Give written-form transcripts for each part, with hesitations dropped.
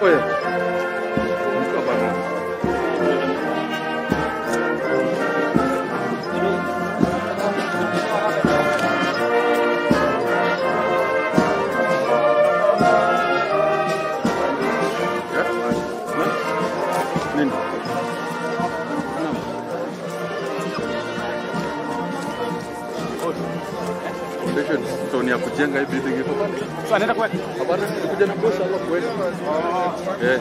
Oye. Mtu bana. Yeah? Nini? Naam. Foundation stone ya kujenga hii building iko pale. So anaenda kwake. Hapana, nilikuja na kosa hapa kweli. Eh.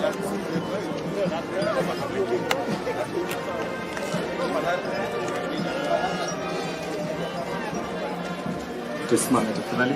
Tusimame tafadhali.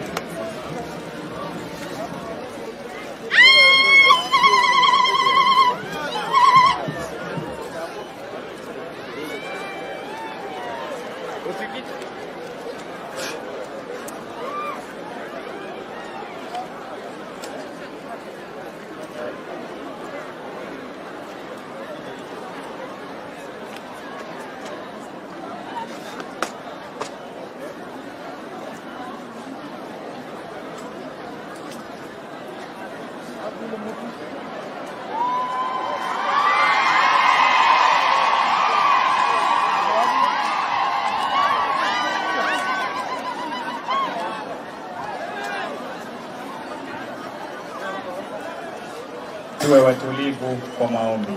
Tuwe watulivu kwa maombi.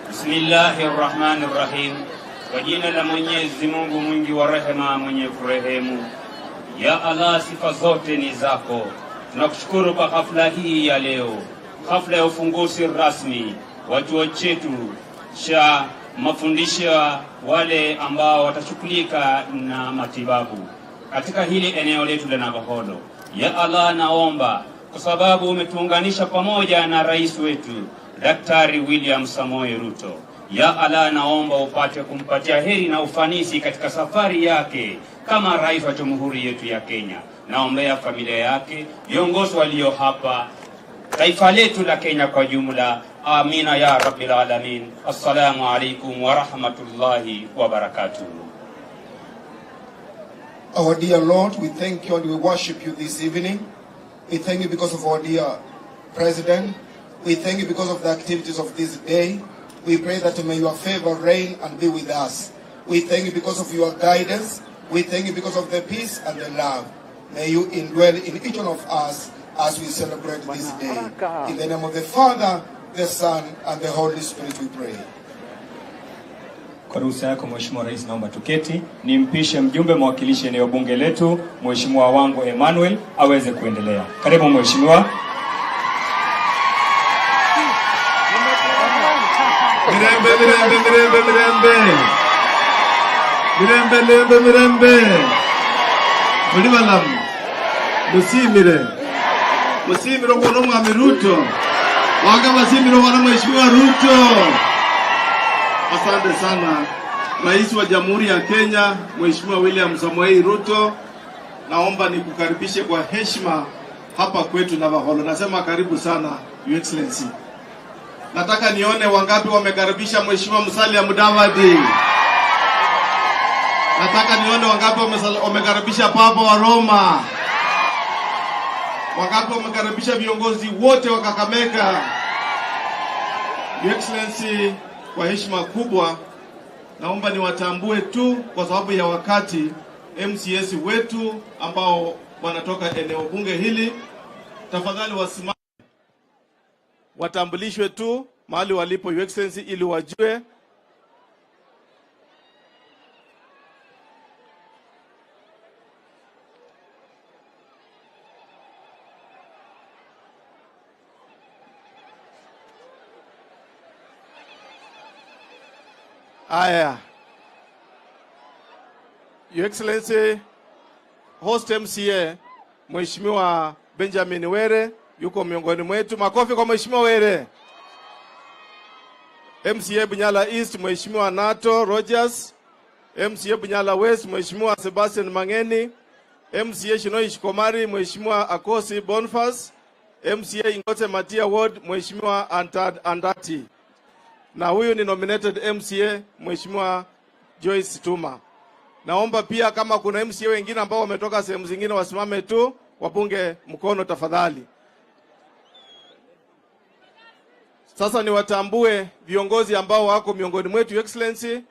Bismillahi rahmani rahim. Kwa jina la Mwenyezi Mungu mwingi wa rehema mwenye kurehemu. Ya Allah, sifa zote ni zako. Tunakushukuru kwa hafla hii ya leo, hafla ya ufunguzi rasmi wa chuo chetu cha mafundisho ya wale ambao watashughulika na matibabu katika hili eneo letu la Navakholo. Ya Allah, naomba kwa sababu umetuunganisha pamoja na rais wetu Daktari William Samoei Ruto. Ya Allah, naomba upate kumpatia heri na ufanisi katika safari yake kama rais wa jamhuri yetu ya Kenya. Naombea familia yake, viongozi walio hapa, taifa letu la Kenya kwa jumla. Amina ya rabbil alamin. Assalamu alaikum wa rahmatullahi wa barakatuh. Our dear Lord, we thank you and we worship you this evening. We thank you because of our dear President. We thank you because of the activities of this day. We pray that may your favor reign and be with us. We thank you because of your guidance. We thank you because of the peace and the love. May you indwell in each one of us as we celebrate this day. In the name of the Father, the Son, and the Holy Spirit we pray. Kwa ruhusa yako Mheshimiwa Rais, naomba tuketi, nimpishe mjumbe mwakilishi eneo bunge letu Mheshimiwa wangu Emmanuel aweze kuendelea. Karibu Mheshimiwa. Mirembe, mirembe, mirembe, mirembe. Mirembe, mirembe, mirembe. Muli balamu. Musimire. Musimire omwana omwami Ruto. Wanga basimire omwana Mheshimiwa Ruto. Asante sana Rais wa Jamhuri ya Kenya Mheshimiwa William Samoei Ruto, naomba nikukaribishe kwa heshima hapa kwetu Navakholo. Nasema karibu sana Your Excellency. Nataka nione wangapi wamekaribisha Mheshimiwa Musalia Mudavadi. Nataka nione wangapi wamekaribisha Papa wa Roma. Wangapi wamekaribisha viongozi wote wa Kakamega. Your Excellency, kwa heshima kubwa naomba niwatambue tu kwa sababu ya wakati MCAs wetu ambao wanatoka eneo bunge hili, tafadhali wasimame watambulishwe tu mahali walipo, Your Excellency, ili wajue. Aya. Your Excellency, host MCA Mheshimiwa Benjamin Were yuko miongoni mwetu. Makofi kwa Mheshimiwa Were. MCA Bunyala East Mheshimiwa Nato Rogers, MCA Bunyala West Mheshimiwa Sebastian Mangeni, MCA Shinoi Shikomari Mheshimiwa Akosi Bonfas, MCA Ingote Matia Ward Mheshimiwa Antad Andati, na huyu ni nominated MCA Mheshimiwa Joyce Tuma. Naomba pia kama kuna MCA wengine ambao wametoka sehemu zingine wasimame tu wapunge mkono tafadhali. Sasa niwatambue viongozi ambao wako miongoni mwetu, Your Excellency,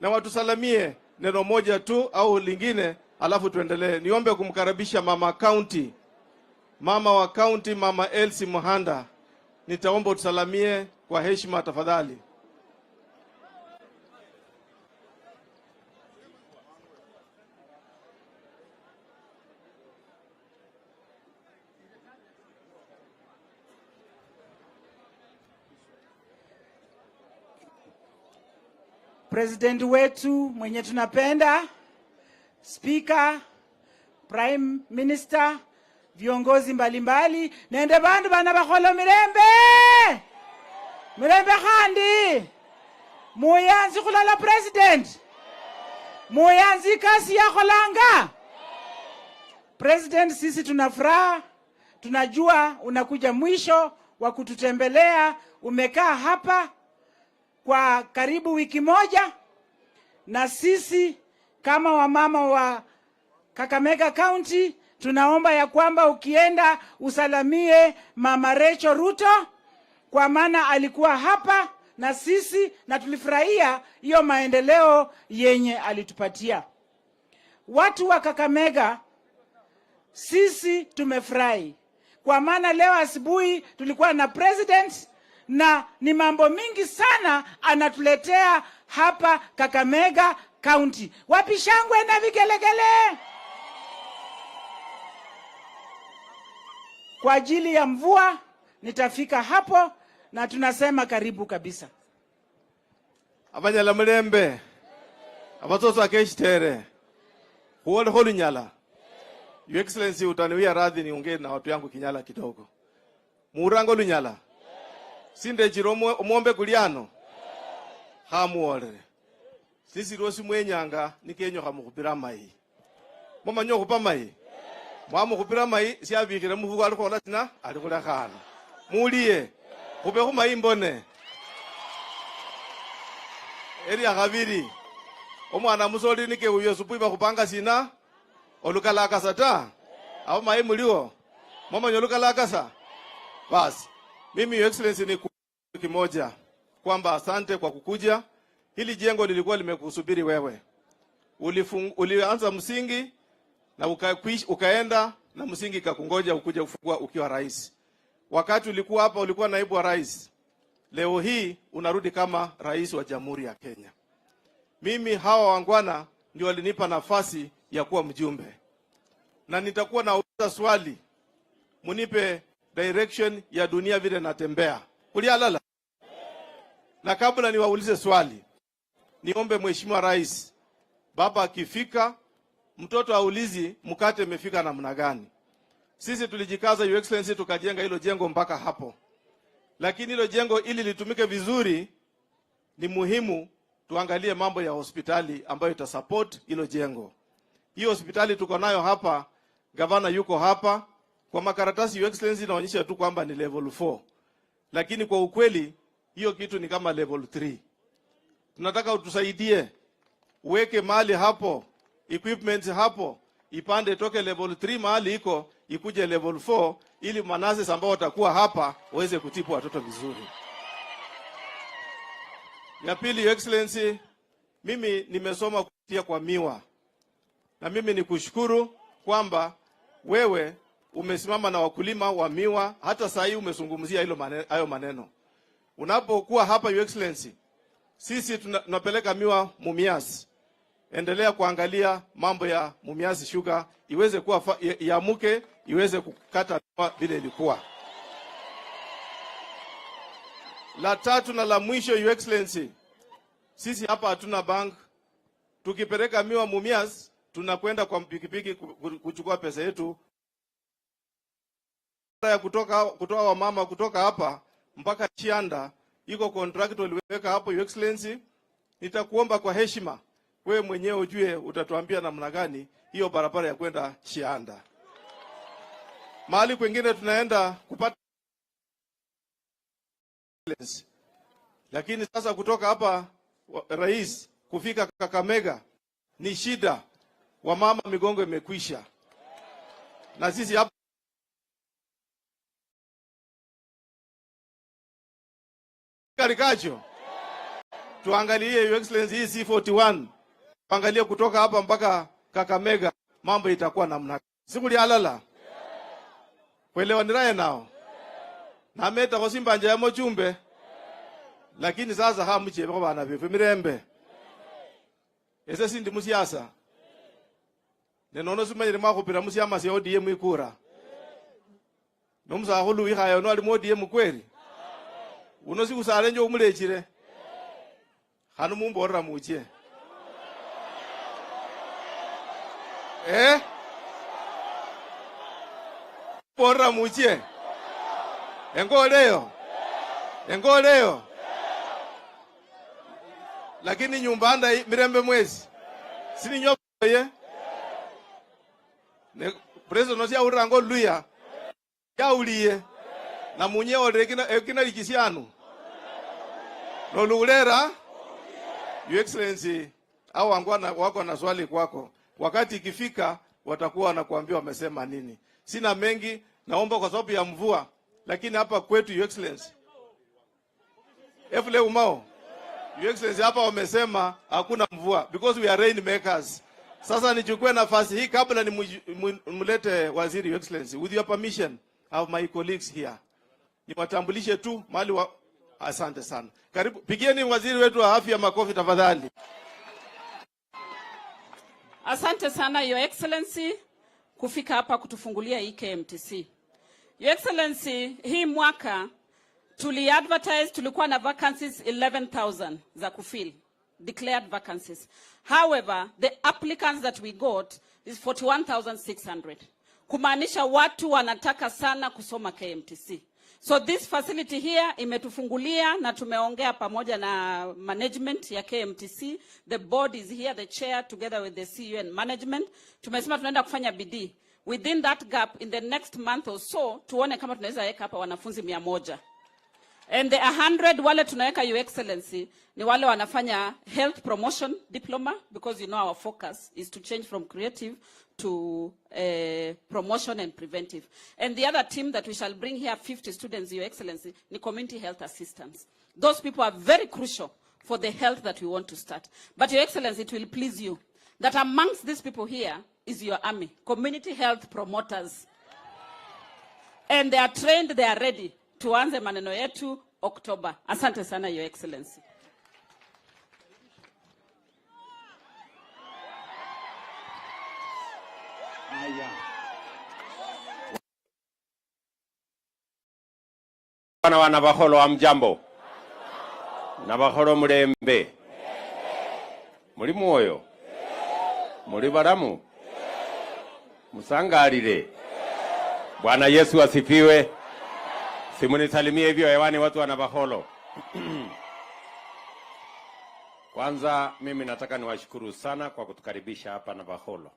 na watusalamie neno moja tu au lingine, alafu tuendelee. Niombe kumkaribisha mama county, mama wa county, Mama Elsie Muhanda. Nitaomba utusalamie kwa heshima tafadhali. President wetu mwenye tunapenda, Speaker, Prime Minister, viongozi mbalimbali, nende bandu bana bakholo mirembe mirembe khandi muyanzi khulala president, muyanzi kasi yakholanga president. Sisi tuna furaha, tunajua unakuja mwisho wa kututembelea. Umekaa hapa kwa karibu wiki moja, na sisi kama wamama wa Kakamega County tunaomba ya kwamba ukienda usalamie Mama Rachel Ruto, kwa maana alikuwa hapa na sisi na tulifurahia hiyo maendeleo yenye alitupatia. Watu wa Kakamega sisi tumefurahi kwa maana leo asubuhi tulikuwa na president na ni mambo mingi sana anatuletea hapa Kakamega County. Wapi shangwe na vigelegele kwa ajili ya mvua? Nitafika hapo na tunasema karibu kabisa. Abanyala mulembe, abatoto akeshitere huolekho lunyala. Your Excellency, utaniwia radhi niongee na watu yangu Kinyala kidogo. Murango lunyala sindechile omwombe kuliano khamuwolele sisi lwosi mwenyanga nikenyo khamukhupira mayi mwamanya okhupa mayi mwamukhupira mayi syabikhile mufuko alikhola sina alikhulekhana muliye khupe khumayi mbone. Elia khabili omwana musoli nike uyo subuhi bakhupanga sina olukalakasa ta abo mayi muliwo mwamanya olukalakasa. Basi mimi Your Excellency ni kimoja kwamba asante kwa kukuja. Hili jengo lilikuwa limekusubiri wewe. Ulianza msingi na ukaenda na msingi kakungoja ukuje kufungua ukiwa rais. Wakati ulikuwa hapa ulikuwa naibu wa rais. Leo hii unarudi kama rais wa Jamhuri ya Kenya. Mimi hawa wangwana ndio walinipa nafasi ya kuwa mjumbe. Na nitakuwa nauliza swali, munipe direction ya dunia vile natembea. Kulialala. Na kabla niwaulize swali, niombe Mheshimiwa Rais, baba akifika, mtoto aulizi mkate imefika namna gani. Sisi tulijikaza Your Excellency tukajenga hilo jengo mpaka hapo. Lakini hilo jengo ili litumike vizuri ni muhimu tuangalie mambo ya hospitali ambayo itasupport hilo jengo. Hiyo hospitali tuko nayo hapa, gavana yuko hapa. Kwa makaratasi Your Excellency inaonyesha tu kwamba ni level 4. Lakini kwa ukweli hiyo kitu ni kama level 3. Tunataka utusaidie uweke mali hapo, equipment hapo, ipande toke level 3 mahali iko ikuje level 4 ili manurses ambao watakuwa hapa waweze kutibu watoto vizuri. Ya pili Your Excellency, mimi nimesoma kupitia kwa miwa. Na mimi ni kushukuru kwamba wewe umesimama na wakulima wa miwa, hata saa hii umezungumzia hilo hayo maneno. Unapokuwa hapa Your Excellency, sisi tunapeleka miwa Mumias. Endelea kuangalia mambo ya Mumias Sugar iweze kuwa iamuke, iweze kukata miwa vile ilikuwa. La tatu na la mwisho Your Excellency, sisi hapa hatuna bank. Tukipeleka miwa Mumias Tunakwenda kwa pikipiki kuchukua pesa yetu ya kutoa wamama kutoka hapa mpaka Chianda, iko contract waliweka hapo. Your Excellency, nitakuomba kwa heshima, wewe mwenyewe ujue utatuambia namna gani hiyo barabara ya kwenda Chianda. Mahali kwingine tunaenda kupata, lakini sasa kutoka hapa, rais, kufika Kakamega ni shida, wamama migongo imekwisha, na sisi hapa Karikacho tuangalie, Your Excellency, hii C41 angalie kutoka hapa mpaka Kakamega, mambo itakuwa namna siku lialala kuelewa niraye nao nameta kosimbanja ya mochumbe. Lakini sasa hamuchebe kwa bana befu mirembe ese sindi musiasa nenono simanyire mwakhupira musiama sya ODM ikura nomusakhulu wikhaye ono ali mu ODM kweli uno sikusale nje umulechile khanu mumborera muche borera muche engoleyo engoleyo. Lakini nyumba nda mirembe mwezi sininyoye ne president no siaurira ngo luya yauliye na munye olekina ekina likisianu nolulera. Your Excellency, au wangwana wako na swali kwako, wakati ikifika watakuwa wanakuambia wamesema nini. Sina mengi, naomba kwa sababu ya mvua, lakini hapa kwetu, Your Excellency, efule umao, Your Excellency, hapa wamesema hakuna mvua because we are rain makers. Sasa nichukue nafasi hii kabla nimlete waziri, Your Excellency, with your permission, I have my colleagues here. Niwatambulishe tu mahali wa... Asante sana. Karibu, pigieni waziri wetu wa afya makofi tafadhali. Asante sana, Your Excellency, kufika hapa kutufungulia hii KMTC. Your Excellency, hii mwaka tuli advertise, tulikuwa na vacancies 11,000 za kufill, declared vacancies. However, the applicants that we got is 41,600. Kumaanisha watu wanataka sana kusoma KMTC. So this facility here imetufungulia na tumeongea pamoja na management ya KMTC. The board is here, the chair together with the CEO and management. Tumesema tunaenda kufanya bidii. Within that gap, in the next month or so, tuone kama tunaweza weka hapa wanafunzi 100. And the 100 wale tunaweka, Your Excellency, ni wale wanafanya health promotion diploma, because you know our focus is to change from creative to promotion and preventive. And the other team that we shall bring here, 50 students, Your Excellency, ni community health assistants. Those people are very crucial for the health that we want to start. But Your Excellency, it will please you that amongst these people here is your army, community health promoters. And they are trained, they are ready. Tuanze maneno yetu Oktoba. Asante sana, Your Excellency. Haya. Wana wana Navakholo, amjambo. Navakholo mulembe. Muli mwoyo? Muli balamu? Musangalile. Bwana Yesu asifiwe. Simunisalimie hivyo hewani watu wa Navakholo. Kwanza mimi nataka niwashukuru sana kwa kutukaribisha hapa Navakholo.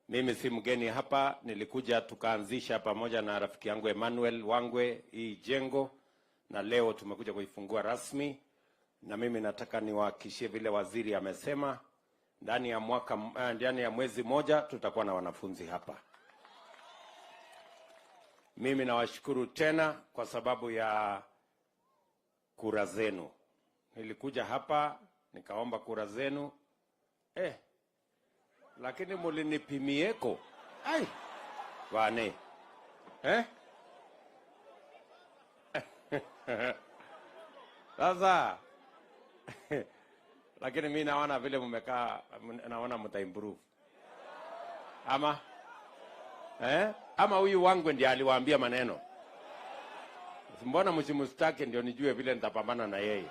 Mimi si mgeni hapa, nilikuja tukaanzisha pamoja na rafiki yangu Emmanuel Wangwe hii jengo, na leo tumekuja kuifungua rasmi. Na mimi nataka niwahakikishie vile waziri amesema, ndani ya mwezi moja tutakuwa na wanafunzi hapa. Mimi nawashukuru tena kwa sababu ya kura zenu. Nilikuja hapa nikaomba kura zenu, lakini mulinipimieko. Ai, wane. Sasa lakini mimi naona vile mmekaa, naona mtaimprove. Ama? Ama huyu wangu ndiye aliwaambia maneno. Mbona msimstaki ndio nijue vile nitapambana na yeye.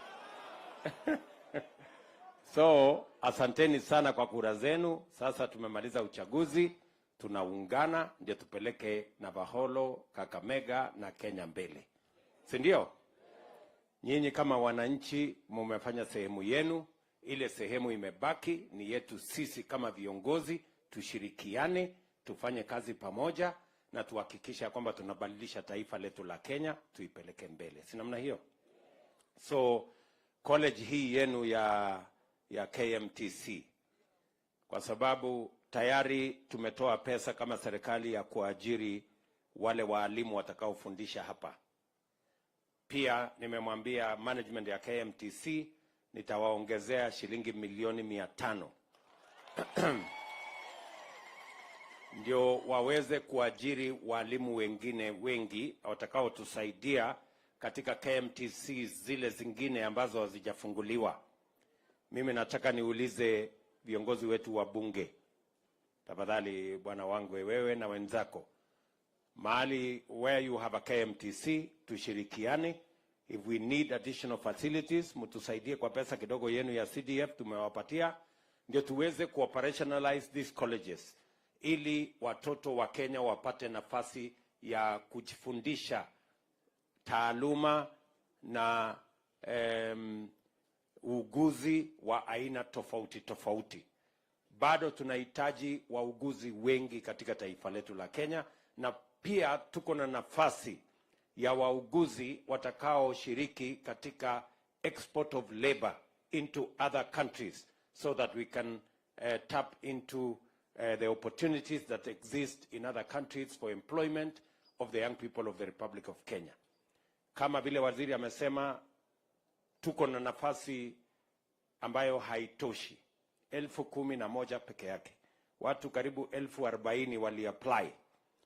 So asanteni sana kwa kura zenu. Sasa tumemaliza uchaguzi, tunaungana ndio tupeleke Navakholo, Kakamega na Kenya mbele, si ndio? Nyinyi kama wananchi mumefanya sehemu yenu, ile sehemu imebaki ni yetu sisi kama viongozi, tushirikiane, tufanye kazi pamoja na tuhakikisha kwamba tunabadilisha taifa letu la Kenya, tuipeleke mbele, si namna hiyo? So college hii yenu ya KMTC, kwa sababu tayari tumetoa pesa kama serikali ya kuajiri wale waalimu watakaofundisha hapa. Pia nimemwambia management ya KMTC nitawaongezea shilingi milioni 500 ndio waweze kuajiri walimu wengine wengi watakaotusaidia katika KMTC zile zingine ambazo hazijafunguliwa. Mimi nataka niulize viongozi wetu wa bunge, tafadhali Bwana Wangwe, wewe na wenzako, mahali where you have a KMTC tushirikiane. If we need additional facilities, mtusaidie kwa pesa kidogo yenu ya CDF tumewapatia, ndio tuweze kuoperationalize these colleges ili watoto wa Kenya wapate nafasi ya kujifundisha taaluma na uuguzi wa aina tofauti tofauti. Bado tunahitaji wauguzi wengi katika taifa letu la Kenya, na pia tuko na nafasi ya wauguzi watakaoshiriki katika export of labor into other countries so that we can tap into the opportunities that exist in other countries for employment of the young people of the Republic of Kenya. Kama vile waziri amesema, tuko na nafasi ambayo haitoshi, 11,000 peke yake. Watu karibu 40,000 wali apply.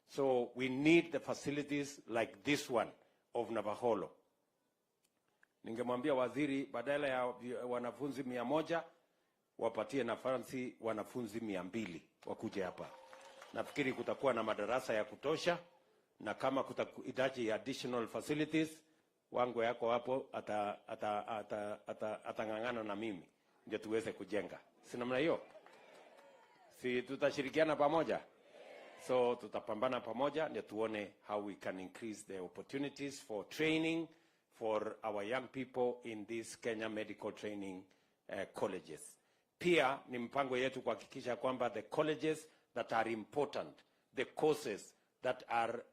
So we need the facilities like this one of Navakholo. Ningemwambia waziri badala ya wanafunzi 100 wapatie nafasi wanafunzi 200 wakuje hapa. Nafikiri kutakuwa na madarasa ya kutosha, na kama kutahitaji additional facilities, Wangwe yako hapo atang'ang'ana na mimi ndio tuweze kujenga, si namna hiyo? Si tutashirikiana pamoja? So tutapambana pamoja ndio tuone how we can increase the opportunities for training for our young people in these Kenya Medical Training Colleges. Pia ni mpango yetu kuhakikisha kwamba the colleges that are important, the courses that are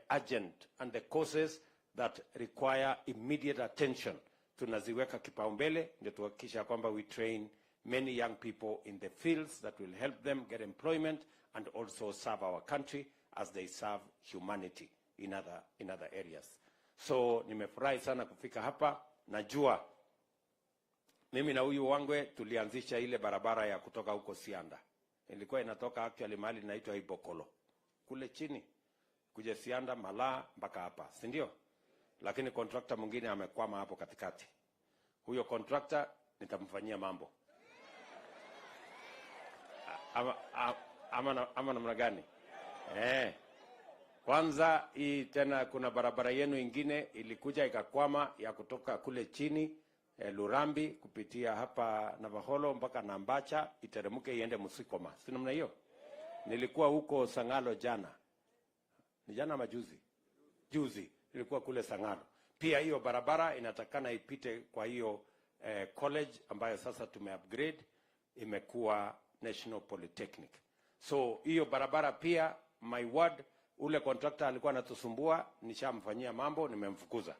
urgent and the courses that require immediate attention tunaziweka kipaumbele ndio tuhakikisha kwamba we train many young people in the fields that will help them get employment and also serve our country as they serve humanity in other areas. So nimefurahi sana kufika hapa. Najua mimi na huyu Wangwe tulianzisha ile barabara ya kutoka huko Sianda. Ilikuwa inatoka actually mahali inaitwa Ibokolo kule chini kuja Sianda, Malaa mpaka hapa, si ndio? Lakini contractor mwingine amekwama hapo katikati. Huyo contractor nitamfanyia mambo ama namna gani? Eh. Kwanza hii tena kuna barabara yenu ingine ilikuja ikakwama ya kutoka kule chini Lurambi kupitia hapa Navakholo mpaka Nambacha iteremke iende Musikoma, si namna hiyo? Nilikuwa huko Sangalo jana, ni jana ama juzi? Juzi nilikuwa kule Sangalo. Pia hiyo barabara inatakana ipite kwa hiyo college ambayo sasa tume upgrade imekuwa National Polytechnic. So hiyo barabara pia, my word, ule contractor alikuwa anatusumbua, nishamfanyia mambo, nimemfukuza.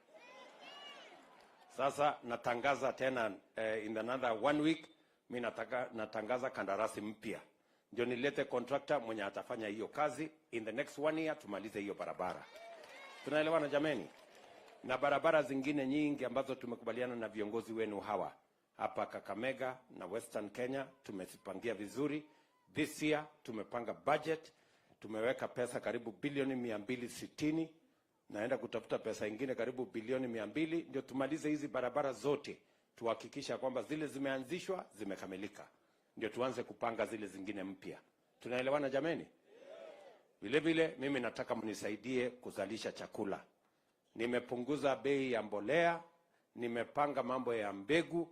Sasa natangaza tena in another one week mi natangaza kandarasi mpya ndio nilete contractor mwenye atafanya hiyo kazi in the next one year, tumalize hiyo barabara. Tunaelewana jameni? Na barabara zingine nyingi ambazo tumekubaliana na viongozi wenu hawa hapa Kakamega na Western Kenya tumezipangia vizuri. This year tumepanga budget, tumeweka pesa karibu bilioni 260. Naenda kutafuta pesa ingine karibu bilioni 200 ndio tumalize hizi barabara zote, tuhakikisha kwamba zile zimeanzishwa zimekamilika, ndio tuanze kupanga zile zingine mpya. Tunaelewana jameni? Vile vile mimi nataka mnisaidie kuzalisha chakula. Nimepunguza bei ya mbolea, nimepanga mambo ya mbegu.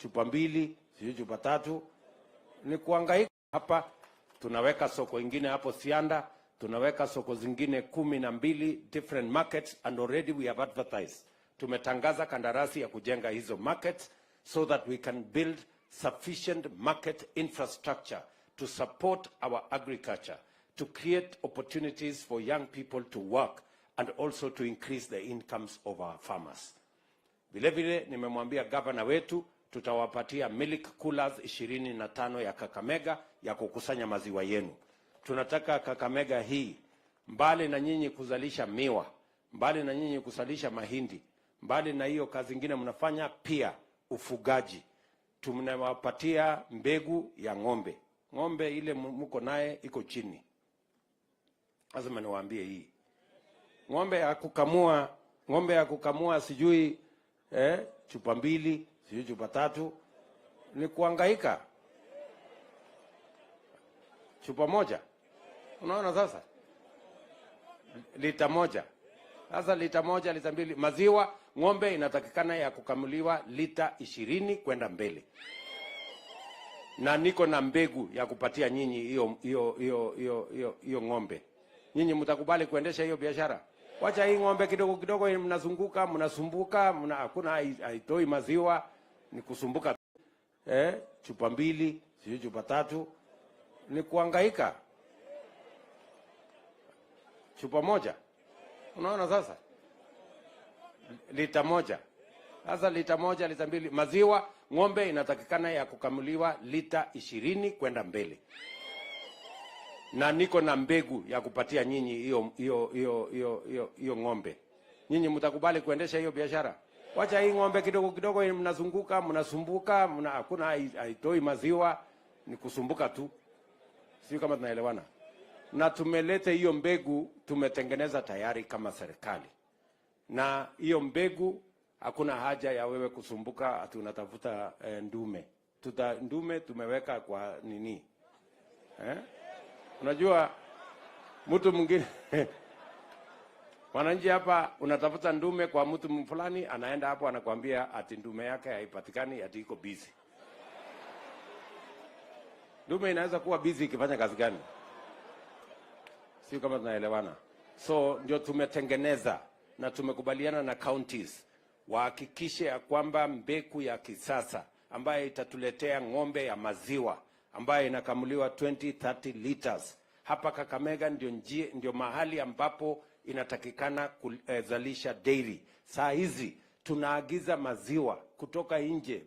chupa mbili, sijui chupa tatu, ni kuhangaika hapa. Tunaweka soko ingine hapo Sianda, tunaweka soko zingine 12 different markets, and already we have advertised. Tumetangaza kandarasi ya kujenga hizo markets so that we can build sufficient market infrastructure to support our agriculture, to create opportunities for young people to work and also to increase the incomes of our farmers. Vile vile nimemwambia gavana wetu tutawapatia milk coolers 25 ya Kakamega ya kukusanya maziwa yenu. Tunataka Kakamega hii, mbali na nyinyi kuzalisha miwa, mbali na nyinyi kuzalisha mahindi, mbali na hiyo kazi ingine mnafanya, pia ufugaji. Tumewapatia mbegu ya ng'ombe. Ng'ombe ile mko naye iko chini. Lazima niwaambie hii ng'ombe ya kukamua, ng'ombe ya kukamua sijui chupa mbili, sijui chupa tatu, ni kuhangaika. Chupa moja, unaona sasa, lita moja. Sasa lita moja, lita mbili maziwa, ng'ombe inatakikana ya kukamuliwa lita 20 kwenda mbele, na niko na mbegu ya kupatia nyinyi hiyo hiyo hiyo hiyo hiyo hiyo ng'ombe. Nyinyi mtakubali kuendesha hiyo biashara? Wacha hii ng'ombe kidogo kidogo, mnazunguka, mnasumbuka, hakuna, haitoi maziwa, ni kusumbuka. Chupa mbili, sijui chupa tatu, ni kuhangaika. Chupa moja, unaona sasa, lita moja. Sasa lita moja, lita mbili maziwa, ng'ombe inatakikana ya kukamuliwa lita 20 kwenda mbele, na niko na mbegu ya kupatia nyinyi hiyo hiyo hiyo hiyo hiyo hiyo ng'ombe. Nyinyi mtakubali kuendesha hiyo biashara? Wacha hii ng'ombe kidogo kidogo, mnazunguka, mnasumbuka, hakuna, haitoi maziwa, ni kusumbuka tu. Sio kama tunaelewana? Na tumeleta hiyo mbegu, tumetengeneza tayari kama serikali. Na hiyo mbegu hakuna haja ya wewe kusumbuka ati unatafuta ndume. Ndume tumeweka kwa nini? Unajua mtu mwingine wananchi hapa, unatafuta ndume kwa mtu fulani, anaenda hapo anakuambia ati ndume yake haipatikani, ati iko busy. Ndume inaweza kuwa busy ikifanya kazi gani? Sio kama tunaelewana? So ndio tumetengeneza na tumekubaliana na counties wahakikishe ya kwamba mbegu ya kisasa ambayo itatuletea ng'ombe ya maziwa ambayo inakamuliwa 20-30 liters hapa Kakamega ndio mahali ambapo inatakikana kuzalisha dairy. Saa hizi tunaagiza maziwa kutoka nje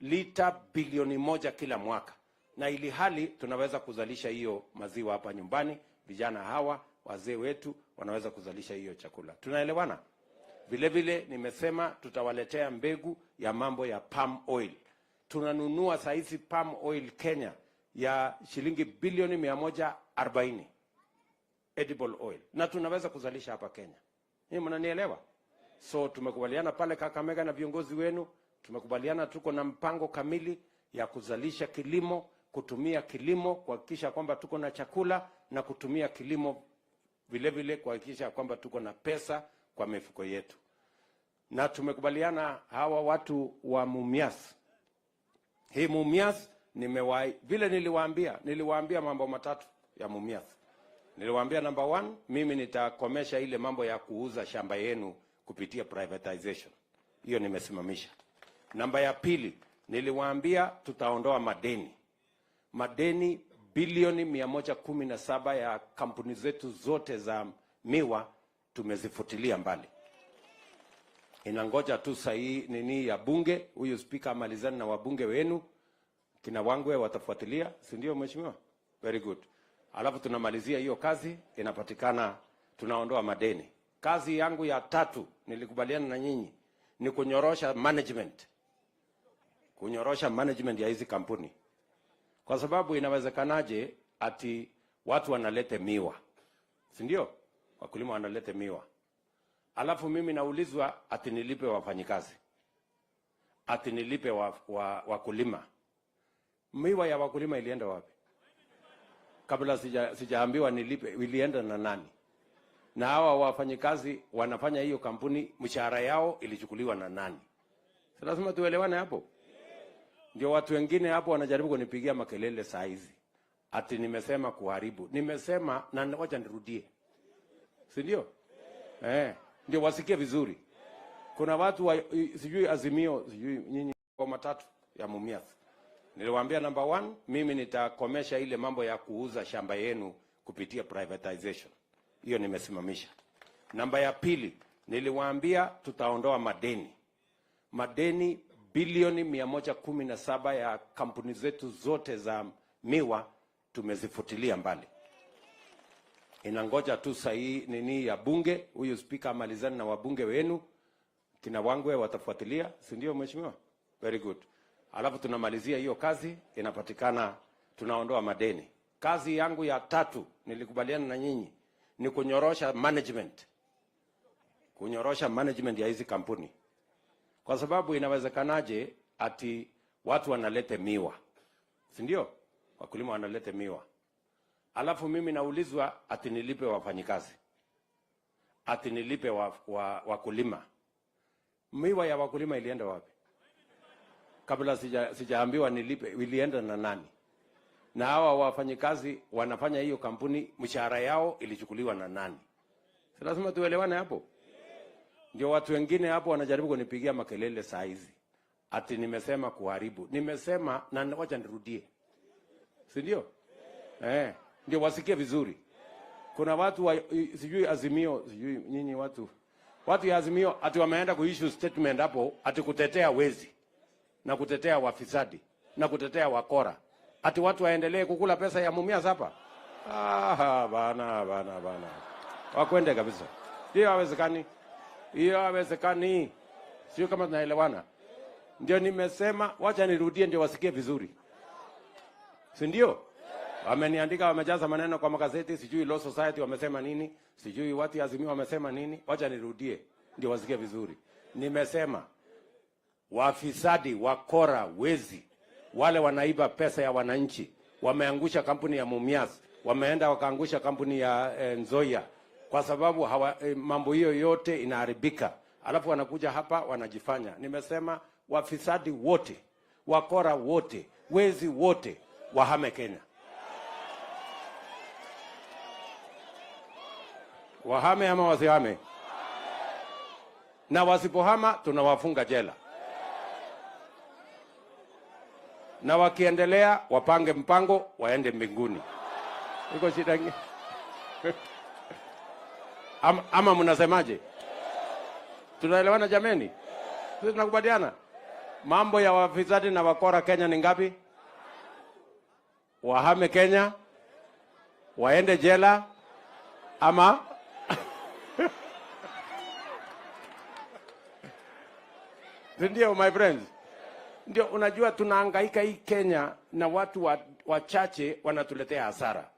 lita bilioni 1 kila mwaka, na ili hali tunaweza kuzalisha hiyo maziwa hapa nyumbani. Vijana hawa wazee wetu wanaweza kuzalisha hiyo chakula. Tunaelewana? Vile vile nimesema tutawaletea mbegu ya mambo ya palm oil. Tunanunua saa hizi palm oil Kenya ya shilingi bilioni 140 edible oil, na tunaweza kuzalisha hapa Kenya. Ninyi mnanielewa? So tumekubaliana pale Kakamega na viongozi wenu, tumekubaliana tuko na mpango kamili ya kuzalisha kilimo, kutumia kilimo kuhakikisha kwamba tuko na chakula, na kutumia kilimo vile vile kuhakikisha kwamba tuko na pesa kwa mifuko yetu. Na tumekubaliana hawa watu wa Mumias. Hii Mumias vile niliwaambia mambo matatu ya Mumias. Niliwaambia number 1, mimi nitakomesha ile mambo ya kuuza shamba yenu kupitia privatization. Hiyo nimesimamisha. Namba ya pili, niliwaambia tutaondoa madeni. Madeni bilioni 117 ya kampuni zetu zote za miwa tumezifutilia mbali. Inangoja tu sahihi nini ya bunge, huyu speaker amalizane na wabunge wenu, kina Wangwe watafuatilia, si ndio mheshimiwa? Very good. Alafu tunamalizia hiyo kazi, inapatikana, tunaondoa madeni. Kazi yangu ya tatu nilikubaliana na nyinyi ni kunyorosha management. Kunyorosha management ya hizi kampuni. Kwa sababu inawezekanaje ati watu wanalete miwa, si ndio? Wakulima wanalete miwa, alafu mimi naulizwa ati nilipe wafanyikazi, ati nilipe wakulima. Miwa ya wakulima ilienda wapi? Kabla sijaambiwa nilipe, ilienda na nani? Na hawa wafanyikazi wanafanya hiyo kampuni, mshahara yao ilichukuliwa na nani? Si lazima tuelewane hapo? Ndio watu wengine hapo wanajaribu kunipigia makelele saa hizi ati nimesema kuharibu. Nimesema na wacha nirudie, si ndio? Eh, ndio wasikie vizuri. Kuna watu wa, sijui Azimio, sijui nyinyi kwa matatu ya Mumias. Niliwaambia number one, mimi nitakomesha ile mambo ya kuuza shamba yenu kupitia privatization. Hiyo nimesimamisha. Namba ya pili, niliwaambia tutaondoa madeni. Madeni bilioni 117 ya kampuni zetu zote za miwa tumezifutilia mbali. Inangoja tu sahihi nini ya bunge, huyu spika amalizane na wabunge wenu kina Wangwe watafuatilia, si ndio mheshimiwa? Very good. Alafu tunamalizia hiyo kazi, inapatikana, tunaondoa madeni. Kazi yangu ya tatu nilikubaliana na nyinyi ni kunyorosha management, kunyorosha management ya hizi kampuni, kwa sababu inawezekanaje ati watu wanalete miwa, si ndio? Wakulima wanalete miwa, alafu mimi naulizwa ati nilipe wafanyikazi, ati nilipe wakulima. Miwa ya wakulima ilienda wapi? Kabla sijaambiwa nilipe, ilienda na nani? Na hawa wafanyikazi wanafanya hiyo kampuni, mshahara yao ilichukuliwa na nani? Si lazima tuelewane hapo? Ndio watu wengine hapo wanajaribu kunipigia makelele saa hizi ati nimesema kuharibu. Nimesema na wacha nirudie, si ndio? Eh, ndio wasikie vizuri. Kuna watu wa, sijui Azimio, sijui nyinyi watu ya Azimio ati wameenda kuissue statement hapo ati kutetea wezi na kutetea wafisadi na kutetea wakora, ati watu waendelee kukula pesa ya Mumias hapa. Ah, bana bana bana, wakwende kabisa. Hiyo hawezekani, hiyo hawezekani. Sio kama tunaelewana? Ndio nimesema, wacha nirudie ndio wasikie vizuri, si ndio? Wameniandika, wamejaza maneno kwa magazeti, sijui Law Society wamesema nini, sijui watu ya Azimio wamesema nini. Wacha nirudie ndio wasikie vizuri. Nimesema wafisadi, wakora, wezi, wale wanaiba pesa ya wananchi, wameangusha kampuni ya Mumias, wameenda wakaangusha kampuni ya Nzoia kwa sababu mambo hiyo yote inaharibika, alafu wanakuja hapa wanajifanya. Nimesema wafisadi wote, wakora wote, wezi wote wahame Kenya, wahame ama wasihame? Na wasipohama tunawafunga jela, na wakiendelea wapange mpango waende mbinguni. Iko shida ingine? Ama mnasemaje? Tunaelewana jameni? Sisi tunakubaliana? Mambo ya wafisadi na wakora Kenya ni ngapi? Wahame Kenya, waende jela ama Si ndio, my friends? Ndio, unajua tunahangaika hii Kenya na watu wachache wanatuletea hasara.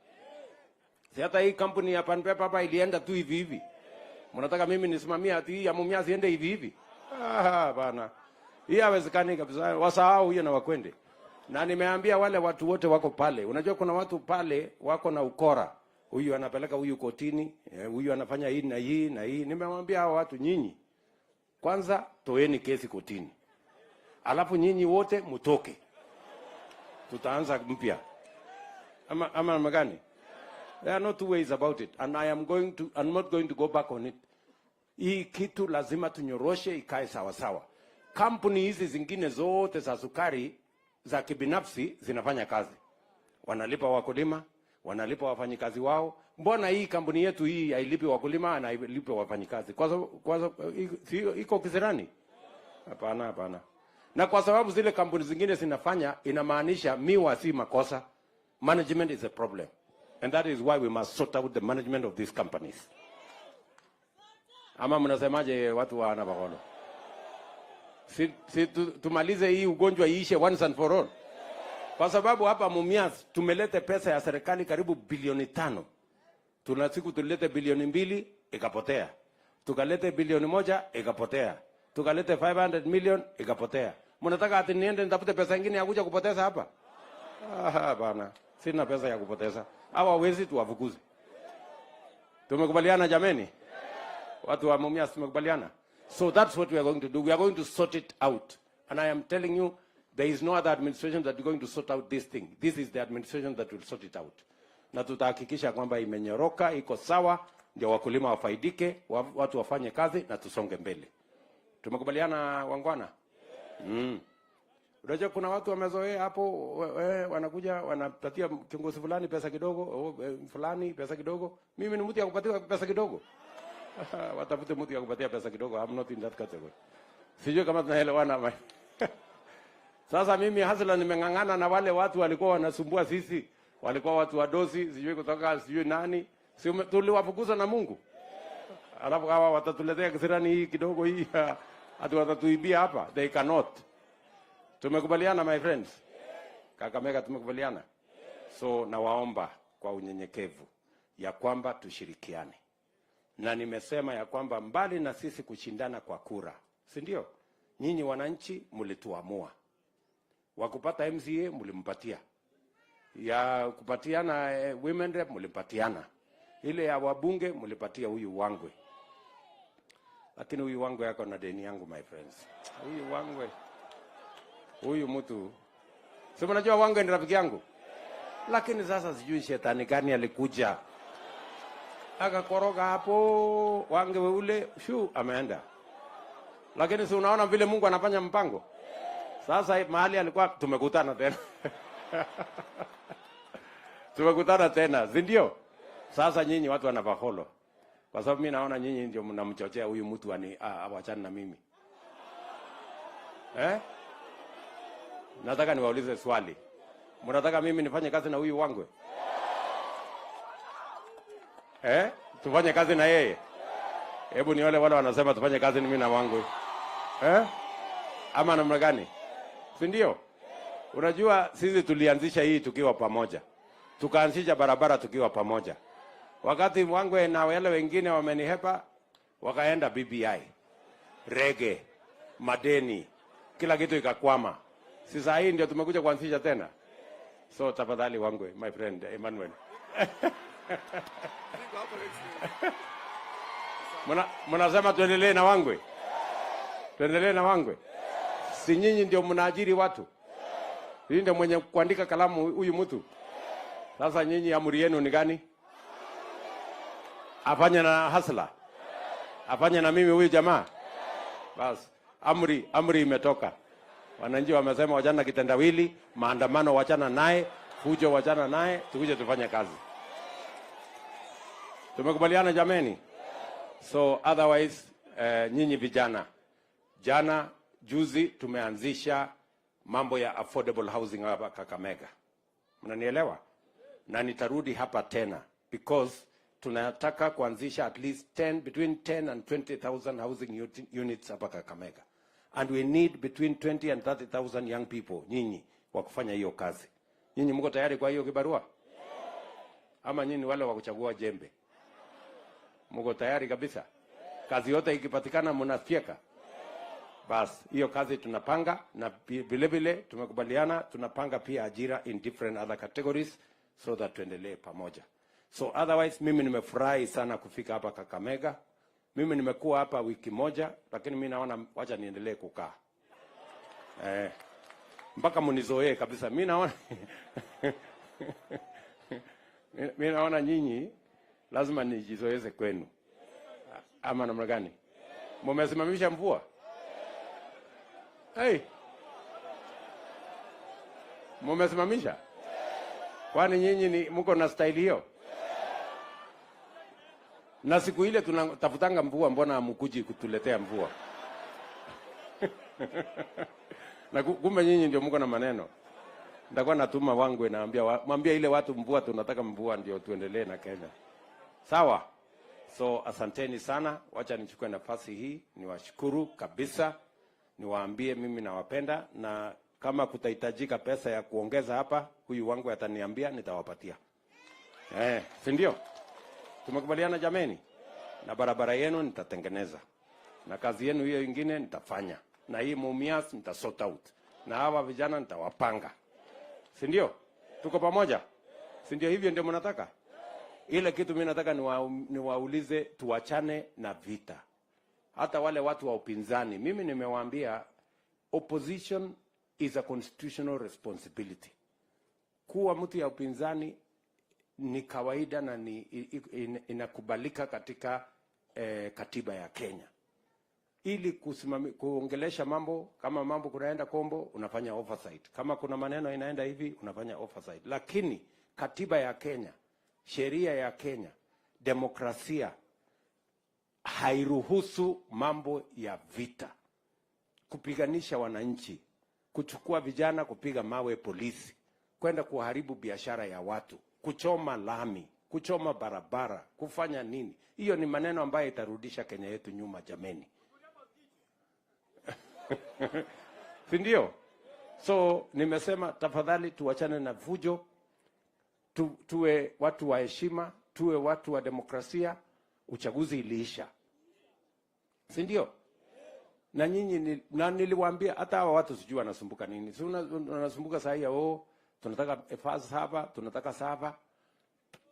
Si hata hii kampuni ya Pan Paper hapa ilienda tu hivi hivi. Mnataka mimi nisimamie ati hii ya Mumias iende hivi hivi? Ah, bana. Hii haiwezekani kabisa. Wasahau hiyo na wakwende. Na nimeambia wale watu wote wako pale. Unajua kuna watu pale wako na ukora. Huyu anapeleka huyu kotini, huyu anafanya hii na hii na hii. Nimemwambia hao watu, nyinyi kwanza toeni kesi kotini. Alafu nyinyi wote mtoke. Tutaanza mpya. Ama namna gani? There are no two ways about it, and I'm not going to go back on it. Hii kitu lazima tunyoroshe ikae sawa sawa. Kampuni hizi zingine zote za sukari za kibinafsi zinafanya kazi, wanalipa wakulima, wanalipa wafanyikazi wao. Mbona hii kampuni yetu hii hailipi wakulima na hailipi wafanyikazi? Kwa sababu iko kisirani? Hapana, hapana. Na kwa sababu zile kampuni zingine zinafanya, inamaanisha miwa si makosa. Management is a problem. And that is why we must sort out the management of these companies. Ama mnasemaje watu wa Navakholo? Si tumalize hii ugonjwa iishe once and for all. Kwa sababu hapa Mumias tumelete pesa ya serikali karibu bilioni 5. Tuna siku tulilete bilioni 2 ikapotea. Tukalete bilioni 1 ikapotea. Tukalete 500 million ikapotea. Mnataka ati niende nitafute pesa nyingine ya kuja kupoteza hapa? Ah, bana. Sina pesa ya kupoteza. Hawa wezi tuwafukuze. Tumekubaliana jameni? Watu wa Mumias tumekubaliana? So that's what we are going to do. We are going to sort it out. And I am telling you, There is no other administration that is going to sort out this thing. This is the administration that will sort it out. Na tutahakikisha kwamba imenyoroka, iko sawa, ndio wakulima wafaidike, watu wafanye kazi na tusonge mbele. Tumekubaliana wangwana? Unajua kuna watu wamezoea hapo, wanakuja wanapatia kiongozi fulani pesa kidogo, fulani pesa kidogo. Mimi ni mtu ya kupatiwa pesa kidogo? Watafute mtu ya kupatia pesa kidogo. I'm not in that category. Sijui kama tunaelewana ama. Sasa mimi hustler nimeng'ang'ana na wale watu walikuwa wanasumbua sisi, walikuwa watu wadosi, sijui kutoka sijui nani, si tuliwafukuza na Mungu. Alafu hawa watatuletea kisirani hii kidogo hii, ati watatuibia hapa. They cannot. Tumekubaliana, my friends? Kakamega tumekubaliana? So nawaomba kwa unyenyekevu ya kwamba tushirikiane. Na nimesema ya kwamba mbali na sisi kushindana kwa kura, si ndio? Nyinyi wananchi mlituamua. Wakupata MCA mlimpatia, ya kupatiana women rep mlimpatiana, ile ya wabunge mlipatia huyu Wangwe. Lakini huyu Wangwe yako na deni yangu, my friends. Huyu Wangwe, huyu mtu, si mnajua Wangwe ni rafiki yangu, lakini sasa sijui shetani gani alikuja akakoroga hapo Wangwe ule shu ameenda. Lakini si unaona vile Mungu anafanya mpango? Sasa mahali alikuwa tumekutana tena. Tumekutana tena, si ndio? Sasa nyinyi watu wa Navakholo, kwa sababu mimi naona nyinyi ndio mnamchochea huyu mtu ani awachane na mimi. Eh? Nataka niwaulize swali. Mnataka mimi nifanye kazi na huyu Wangwe? Eh? Tufanye kazi na yeye? Hebu ni wale wanasema tufanye kazi mimi na Wangwe. Eh? Ama namna gani? Si ndio? Unajua sisi tulianzisha hii tukiwa pamoja. Tukaanzisha barabara tukiwa pamoja. Wakati Wangwe na wale wengine wamenihepa, wakaenda BBI, rege, madeni, kila kitu ikakwama. Sasa hii ndio tumekuja kuanzisha tena. So tafadhali Wangwe, my friend Emmanuel. Mnasema tuendelee na Wangwe? Tuendelee na Wangwe? Si nyinyi ndio mnaajiri watu? Nyinyi ndio mwenye kuandika kalamu huyu mtu? Sasa nyinyi amri yenu ni gani? Afanye na hustler? Afanye na mimi huyu jamaa? Bas, amri imetoka. Wananchi wamesema wachana kitendawili, maandamano wachana naye, fujo wachana naye, tukuje tufanye kazi. Tumekubaliana jameni? So otherwise, nyinyi vijana, jana juzi tumeanzisha mambo ya affordable housing hapa Kakamega. Mnanielewa? Na nitarudi hapa tena because tunataka kuanzisha at least between 10 and 20,000 housing units hapa Kakamega. And we need between 20 and 30,000 young people, nyinyi, wa kufanya hiyo kazi. Nyinyi mko tayari kwa hiyo kibarua? Ama nyinyi wale wa kuchagua jembe? Mko tayari kabisa? Kazi yote ikipatikana mnafyeka? Bas, hiyo kazi tunapanga, na vile vile tumekubaliana tunapanga pia ajira in different other categories so that tuendelee pamoja. So otherwise mimi nimefurahi sana kufika hapa Kakamega. Mimi nimekuwa hapa wiki moja, lakini mimi naona wacha niendelee kukaa. Mpaka mnizoee kabisa. Mimi naona mimi naona nyinyi lazima nijizoeze kwenu. Ama namna gani? Mmesimamisha mvua? Hey. Mmesimamisha? Kwani nyinyi ni mko na style hiyo? Na siku ile tunatafutanga mvua, mbona hamkuji kutuletea mvua? Na kumbe nyinyi ndio mko na maneno. Nitakuwa natuma Wangwe, naambia mwambie ile watu mvua, tunataka mvua ndio tuendelee na Kenya. Sawa? So asanteni sana. Wacha nichukue nafasi hii niwashukuru kabisa. Niwaambie mimi nawapenda, na kama kutahitajika pesa ya kuongeza hapa, huyu Wangwe ataniambia, nitawapatia. Si ndio? Tumekubaliana jameni? Na barabara yenu nitatengeneza. Na kazi yenu hiyo ingine nitafanya. Na hii Mumias nita sort out. Na hawa vijana nitawapanga. Si ndio? Tuko pamoja? Si ndio hivyo ndio mnataka? Ile kitu mimi nataka niwaulize, tuachane na vita. Hata wale watu wa upinzani, mimi nimewaambia opposition is a constitutional responsibility. Kuwa mtu ya upinzani ni kawaida na ni inakubalika katika katiba ya Kenya. Ili kuongelesha mambo, kama mambo kunaenda kombo, unafanya oversight. Kama kuna maneno inaenda hivi, unafanya oversight. Lakini katiba ya Kenya, sheria ya Kenya, demokrasia hairuhusu mambo ya vita, kupiganisha wananchi, kuchukua vijana kupiga mawe polisi, kwenda kuharibu biashara ya watu, kuchoma lami, kuchoma barabara, kufanya nini. Hiyo ni maneno ambayo itarudisha Kenya yetu nyuma, jameni. Si ndio? So nimesema tafadhali tuachane na fujo, tuwe watu wa heshima, tuwe watu wa demokrasia. Uchaguzi iliisha, si ndio? Na nyinyi na niliwaambia hata hawa watu sijui wanasumbuka nini. Si wanasumbuka saa hii, oh, tunataka saba, tunataka saba.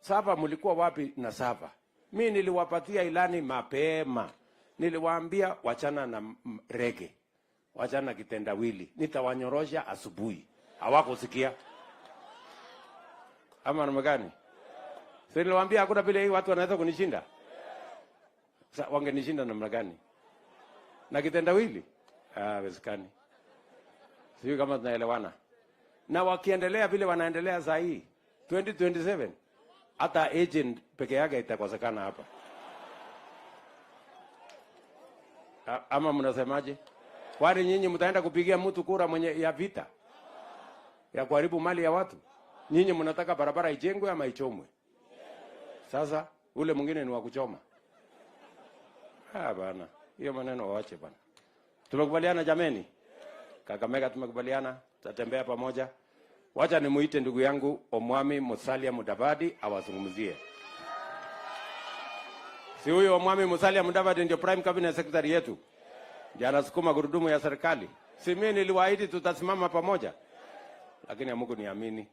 Saba mlikuwa wapi na saba? Mimi niliwapatia ilani mapema. Niliwaambia wachana na rege, wachana na kitendawili, nitawanyorosha asubuhi. Hawakusikia. Ama namna gani? Si niliwaambia hakuna vile hii watu wanaweza kunishinda. Sasa wangenishinda namna gani? Na kitendawili? Haiwezekani. Sijui kama tunaelewana. Na wakiendelea vile wanaendelea saa hii 2027 hata agent peke yake itakosekana hapa. Ama mnasemaje? Kwani nyinyi mtaenda kupigia mtu kura mwenye ya vita, ya kuharibu mali ya watu? Nyinyi mnataka barabara ijengwe ama ichomwe? Sasa ule mwingine ni wa kuchoma. Bana, hiyo maneno waache bana. Tumekubaliana jameni? Kakamega tumekubaliana, tutatembea pamoja. Wacha nimuite ndugu yangu Omwami Musalia Mudavadi awazungumzie. Si huyo Omwami Musalia Mudavadi ndio Prime Cabinet Secretary yetu? Ndiye anasukuma gurudumu ya serikali. Si mimi niliwaahidi tutasimama pamoja? Lakini hamkuniamini.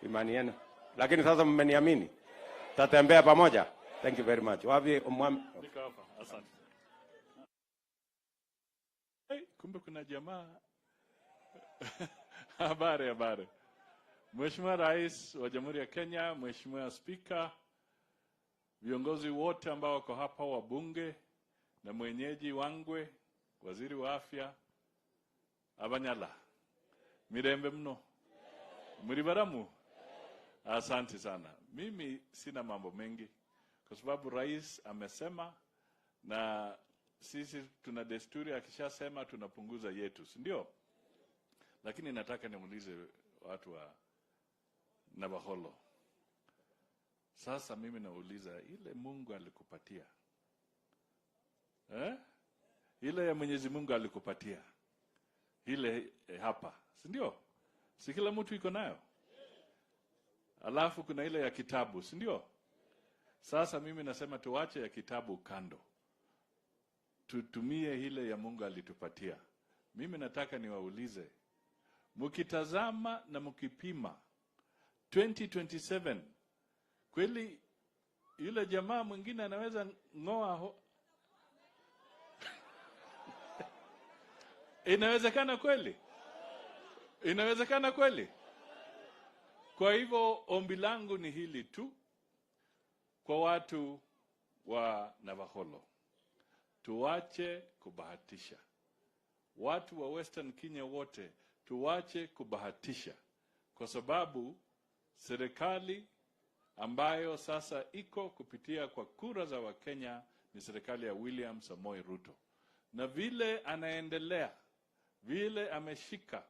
Imani yenu. Lakini sasa mmeniamini. Tutatembea pamoja. Thank you very much. Wapi Omwami? Niko hapa. Asante. Hey, kumbe kuna jamaa. Habari, habari. Mheshimiwa Rais wa Jamhuri ya Kenya, Mheshimiwa Spika, viongozi wote ambao wako hapa, wabunge na mwenyeji Wangwe, waziri wa afya, Abanyala. Mirembe mno. Muribaramu. Asante sana. Mimi sina mambo mengi kwa sababu rais amesema, na sisi tuna desturi akishasema tunapunguza yetu, si ndio? Lakini nataka nimuulize watu wa Navakholo. Sasa mimi nauliza, ile Mungu alikupatia, ile ya Mwenyezi Mungu alikupatia ile hapa, si ndio? Si kila mtu iko nayo? Alafu kuna ile ya kitabu, si ndio? Sasa mimi nasema tuache ya kitabu kando, tutumie ile ya Mungu alitupatia. Mimi nataka niwaulize, mkitazama na mkipima 2027 kweli yule jamaa mwingine anaweza ngoa? Inawezekana kweli? Inawezekana kweli? Kwa hivyo ombi langu ni hili tu kwa watu wa Navakholo. Tuache kubahatisha. Watu wa Western Kenya wote tuache kubahatisha, kwa sababu serikali ambayo sasa iko kupitia kwa kura za Wakenya ni serikali ya William Samoei Ruto. Na vile anaendelea, vile ameshika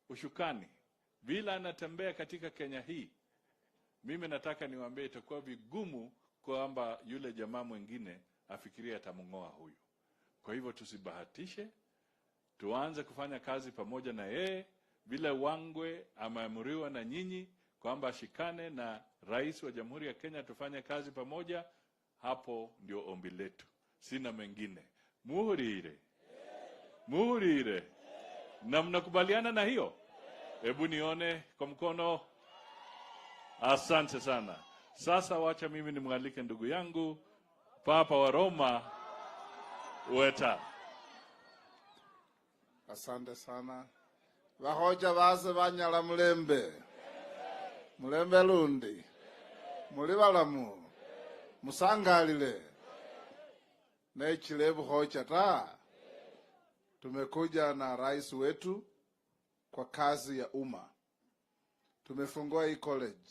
ushukani, vile anatembea katika Kenya hii, mimi nataka niwaambie itakuwa vigumu kwamba yule jamaa mwingine afikirie atamngoa huyu. Kwa hivyo tusibahatishe, tuanze kufanya kazi pamoja na yeye, vile Wangwe ameamriwa na nyinyi kwamba ashikane na rais wa Jamhuri ya Kenya, tufanye kazi pamoja. Hapo ndio ombi letu, sina mengine. Muhurire, muhurire. Na mnakubaliana na hiyo? Hebu nione kwa mkono. Asante sana. Sasa wacha mimi nimwalike ndugu yangu Papa wa Roma Weta. Asante sana. Vahoja vase vanyala mulembe. Mulembe lundi. Muli balamu. Musangalile. Nechile buhocha ta. Tumekuja na rais wetu kwa kazi ya umma. Tumefungua hii college.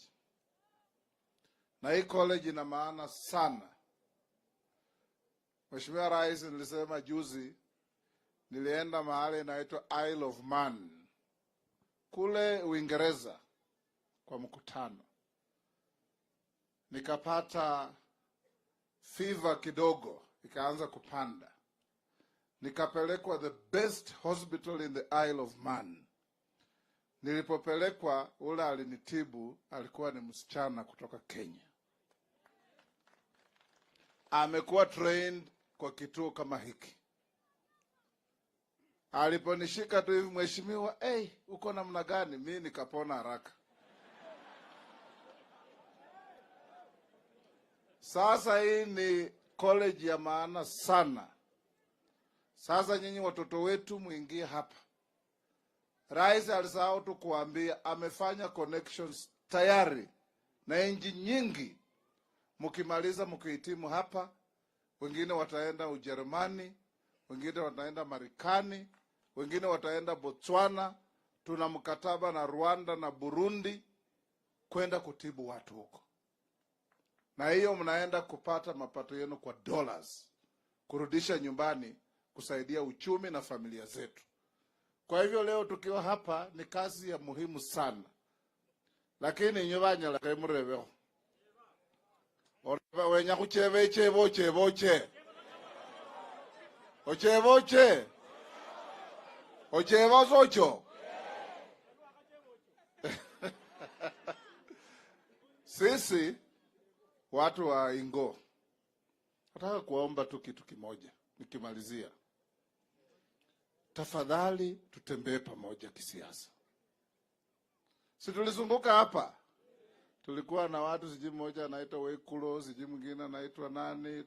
Na hii college ina maana sana. Mheshimiwa Rais, nilisema juzi nilienda mahali inaitwa Isle of Man kule Uingereza kwa mkutano, nikapata fever kidogo, ikaanza kupanda, nikapelekwa the best hospital in the Isle of Man. Nilipopelekwa, ule alinitibu alikuwa ni msichana kutoka Kenya, amekuwa trained kwa kituo kama hiki. Aliponishika tu hivi, mheshimiwa, hey, uko namna gani? Mi nikapona haraka. Sasa hii ni college ya maana sana. Sasa nyinyi watoto wetu muingie hapa. Rais alisahau tu kuambia amefanya connections tayari na nchi nyingi. Mkimaliza mkihitimu hapa, wengine wataenda Ujerumani, wengine wataenda Marekani, wengine wataenda Botswana. Tuna mkataba na Rwanda na Burundi kwenda kutibu watu huko, na hiyo mnaenda kupata mapato yenu kwa dollars, kurudisha nyumbani kusaidia uchumi na familia zetu. Kwa hivyo leo tukiwa hapa ni kazi ya muhimu sana, lakini inywe banyala murebeho wenya khucheba icheba ocheba oche ocheba oche ocheba socho. Sisi watu wa Ingo nataka kuomba tu kitu kimoja nikimalizia. Tafadhali tutembee pamoja kisiasa. Si tulizunguka hapa, tulikuwa na watu sijui mmoja anaitwa Wekulo, sijui mwingine anaitwa nani,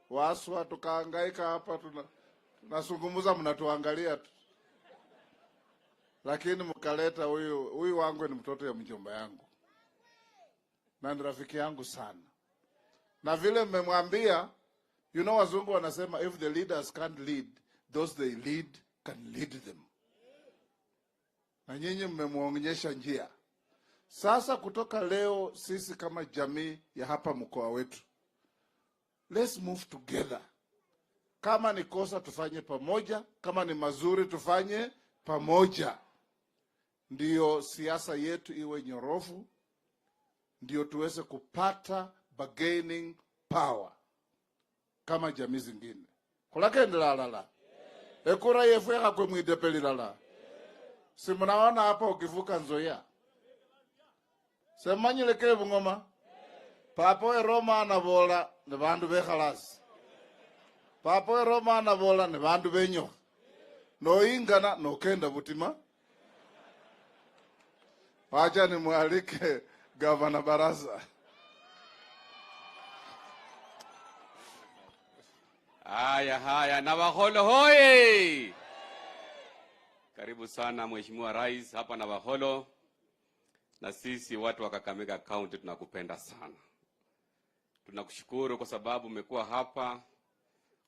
Waswa, tukahangaika hapa, tunazungumza mnatuangalia tu, lakini mkaleta huyu wangu ni mtoto ya mjomba yangu na ni rafiki yangu sana, na vile mmemwambia, you know, wazungu wanasema if the leaders can't lead, those they lead can lead them. Na nyinyi mmemwonyesha njia. Sasa kutoka leo sisi kama jamii ya hapa mkoa wetu, let's move together. Kama ni kosa tufanye pamoja, kama ni mazuri tufanye pamoja. Ndiyo siasa yetu iwe nyorofu, ndiyo tuweze kupata bargaining power kama jamii zingine. Kulakendelalala. Ekura yefu yakakwe mwidepelilala. Si mnaona hapa ukivuka Nzoia. Semanyile ke bungoma. Papa we Roma anabola ne bandu bekhalasi. Papa we Roma anabola ne bandu benyo. Noingana nokenda butima. Wacha nimwalike Gavana Barasa. Haya haya, Navakholo hoye! Karibu sana Mheshimiwa Rais hapa Navakholo, na sisi watu wa Kakamega County tunakupenda sana. Tunakushukuru kwa sababu umekuwa hapa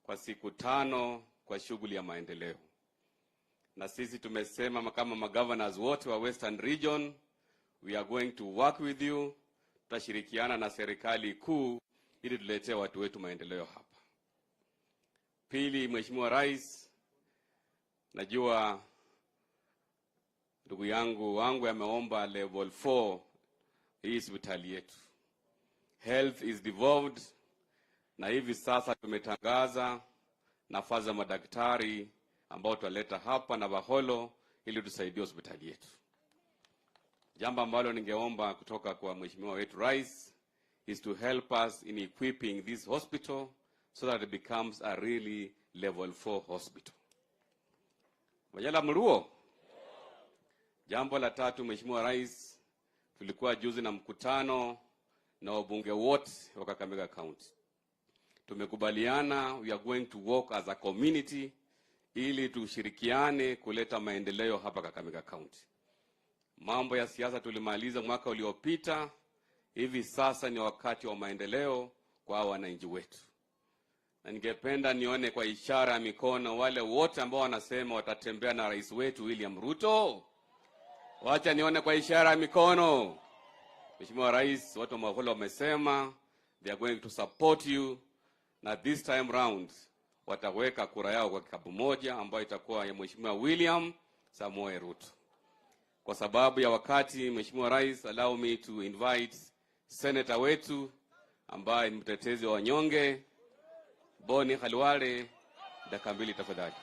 kwa siku 5 kwa shughuli ya maendeleo. Na sisi tumesema kama magovernors wote wa Western Region, we are going to work with you. Tutashirikiana na serikali kuu ili tuletee watu wetu maendeleo hapa. Pili, Mheshimiwa Rais, najua ndugu yangu wangu ameomba level 4 hii hospitali yetu. Health is devolved, na hivi sasa tumetangaza nafasi za madaktari ambao tutaleta hapa Navakholo ili tusaidie hospitali yetu. Jambo ambalo ningeomba kutoka kwa Mheshimiwa wetu Rais is to help us in equipping this hospital so that it becomes a really level 4 hospital. Wajala mruo. Jambo la tatu, Mheshimiwa Rais, tulikuwa juzi na mkutano na wabunge wote wa Kakamega County. Tumekubaliana we are going to work as a community ili tushirikiane kuleta maendeleo hapa Kakamega County. Mambo ya siasa tulimaliza mwaka uliopita. Hivi sasa ni wakati wa maendeleo kwa wananchi wetu, na ningependa nione kwa ishara ya mikono wale wote ambao wanasema watatembea na rais wetu William Ruto. Wacha nione kwa ishara ya mikono. Mheshimiwa Rais, watu wa Navakholo wamesema they are going to support you, na this time round wataweka kura yao kwa kikapu moja ambayo itakuwa ya Mheshimiwa William Samoei Ruto. Kwa sababu ya wakati, Mheshimiwa Rais, allow me to invite senator wetu ambaye ni mtetezi wa wanyonge, Boni Khalwale, dakika 2 tafadhali.